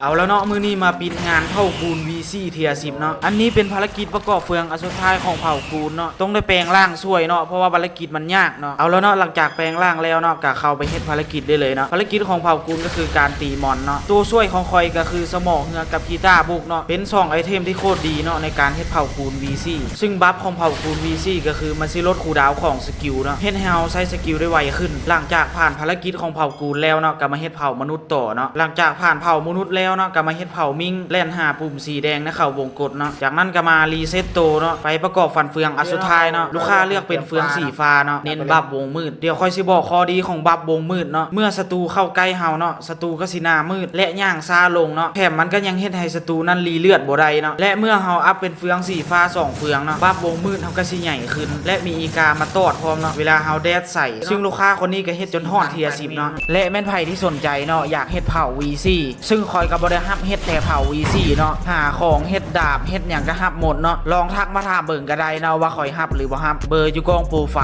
ເອົາລະເນາະ ມື້ນີ້ມາປິດງານເຜົ່າກູນ ວີສີ່ ເທຍສິບເນາະ. ອັນນີ້ເປັນພາລະກິດປະກອບເຟືອງອັນສຸດທ້າຍຂອງເຜົ່າກູນເນາະ, ຕ້ອງໄດ້ແປງຮ່າງຊ່ວຍເນາະ ເພາະວ່າພາລະກິດມັນຍາກເນາະ. ເອົາລະເນາະ ຫຼັງຈາກແປງຮ່າງແລ້ວເນາະ ກະເຂົ້າໄປເຮັດພາລະກິດໄດ້ເລີຍເນາະ. ພາລະກິດຂອງເຜົ່າກູນກະຄືການຕີມອນເນາະ. ໂຕຊ່ວຍຂອງຂ້ອຍກະຄືສະໝໍເຮືອກັບກີຕາບຸກເນາະ, ເປັນສອງໄອເທັມທີ່ໂຄດດີເນາະ ໃນການເຮັດເຜົ່າກູນ ວີສີ່ ຊຶ່ງບັບຂອງເຜົ່າກູນ ວີສີ່ ກະຄືມັນຊິລົດຄູດາວຂອງສະກິວເນາະ, ເຮັດໃຫ້ເຮົາໃຊ້ສະກິວໄດ້ໄວຂຶ້ນ. ຫຼັງຈາກຜ່ານພາລະກິດຂອງເຜົ່າກູນແລ້ວເນາະ ກະມາເຮັດເຜົ່າມະນຸດ ຕໍ່ເນາະ. ຫຼັງຈາກຜ່ານເຜົ່າມະນຸດແລ້ວເນາະ ກະມາເຮັດເຜົ່າມິ້ງ ແລ່ນຫາປຸ່ມສີແດງໃນເຂົ້າວົງກົດເນາະ. ຈາກນັ້ນກະມາຣີເຊັດໂຕເນາະ ໄປປະກອບຟັນເຟືອງອັນສຸດທ້າຍເນາະ. ລູກຄ້າເລືອກເປັນເຟືອງສີຟ້າເນາະ ເນັ້ນບັບວົງມືດ. ດຽວຂ້ອຍຊິບອກຂໍ້ດີຂອງບັບວົງມືດເນາະ, ເມື່ອສັດຕູເຂົ້າໃກ້ເຮົາເນາະ ສັດຕູກະຊິໜ້າມືດ ແລະ ຍ່າງຊ້າລົງເນາະ, ແຖມມັນກະຍັງເຮັດໃຫ້ສັດຕູນັ້ນລີເລືອດບໍ່ໄດ້ເນາະ. ແລະ ເມື່ອເຮົາອັບເປັນເຟືອງສີຟ້າສອງເຟືອງເນາະ ບັບວົງມືດເຮົາກະຊິໃຫຍ່ຂຶ້ນ ແລະ ມີອີກາມາຕອດພ້ອມເນາະ ເວລາເຮົາແດດໃສ່. ຊຶ່ງລູກຄ້າຄົນນີ້ກະເຮັດຈົນຮອດເທຍສິບເນາະ. ແລະ ແມ່ນໃຜທີ່ສົນໃຈເນາະ ຢາກເຮັດເຜົ່າ ວີສີ່ ຊຶ່ງຂ້ອຍກະບໍ່ໄດ້ຮັບເຮັດແຕ່ເຜົ່າ ວີສີ່ ເນາະ, ຫາຂອງເຮັດດາບເຮັດຫຍັງກະຮັບໝົດເນາະ. ລອງທັກມາຖາມເບິ່ງກະໄດ້ເນາະ ວ່າຂ້ອຍຮັບຫຼືບໍ່ຮັບ. ເບີຢູ່ກ້ອງໂປຣໄຟ